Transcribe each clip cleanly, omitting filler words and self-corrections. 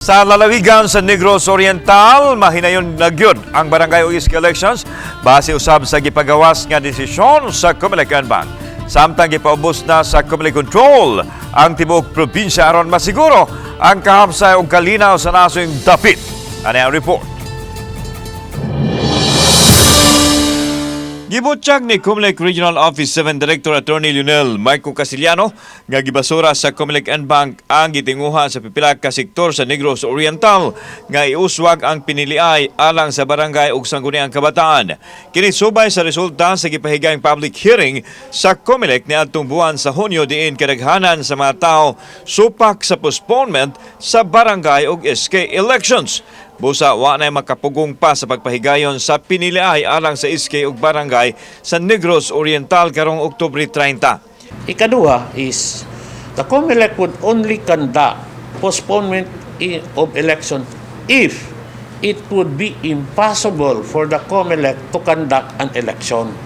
Sa lalawigan sa Negros Oriental, mahinayon na gyud ang barangay ug SK elections base usab sa gipagawas nga desisyon sa Comelec en banc. Samtang gipaubos na sa Comelec Control ang tibuok probinsya aron masiguro ang kahapsay ug kalinaw sa nasong dapit. Ani ang report. Gibutyag ni Comelec Regional Office 7 Director Attorney Lionel Marco Casiliano nga gibasura sa Comelec en banc ang gitinguha sa pipila ka sektor sa Negros Oriental nga iuswag ang piniliay alang sa barangay ug sangguniang kabataan. Kini subay sa resulta sa gipahigayong public hearing sa Comelec niadtong buwan sa Hunyo diin kadaghanan sa mga tao supak sa postponement sa barangay ug SK elections. Busa wa na makapugong pa sa pagpahigayon sa piniliay alang sa SK ug barangay sa Negros Oriental karong Oktubre 30. Ikaduha is the COMELEC would only conduct postponement of election if it would be impossible for the COMELEC to conduct an election.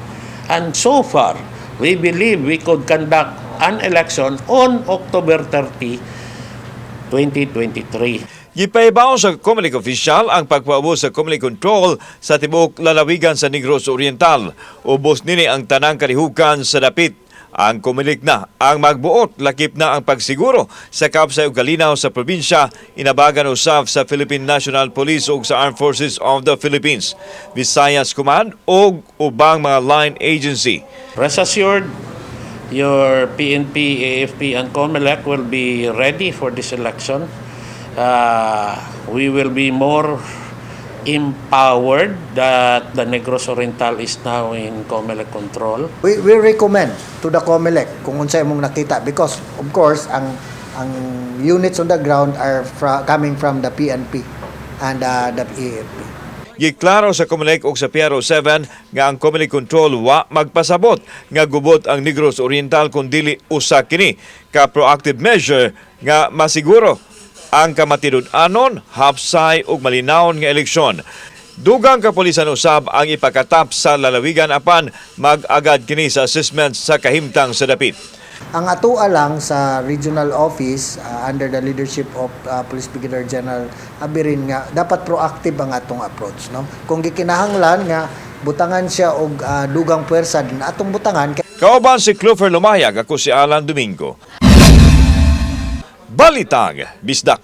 And so far, we believe we could conduct an election on October 30, 2023. Gipahibaw sa Comelec official ang pagpaubos sa Comelec Control sa tibuok lalawigan sa Negros Oriental. Ubos nini ang tanang kalihukan sa dapit. Ang Comelec na ang magbuot, lakip na ang pagsiguro sa kapsay ug kalinaw sa probinsya, inabagan usab sa Philippine National Police ug sa Armed Forces of the Philippines, Visayas Command ug ubang mga line agency. Rest assured, your PNP, AFP, and COMELEC will be ready for this election. We will be more empowered that the Negros Oriental is now in COMELEC control. We recommend to the COMELEC kung unsa imong nakita because, of course, ang units on the ground are coming from the PNP and the AFP. Giklaro sa Comelec ug sa PRO7 nga ang Comelec Control wa magpasabot nga gubot ang Negros Oriental kun dili usa kini ka proactive measure nga masiguro ang kamatinud-anon, hapsay ug malinawon nga eleksyon. Dugang kapulisan usab ang ipakatap sa lalawigan apan mag-agad kini sa assessment sa kahimtang sa dapit. Ang atoa lang sa regional office, under the leadership of Police Brigadier General Aberin, nga dapat proactive ang atong approach, no? Kung gikinahanglan nga butangan siya og dugang puwersa din, atong butangan. Kauban si Clover Lumayag, ako si Alan Domingo. Balitang Bisdak.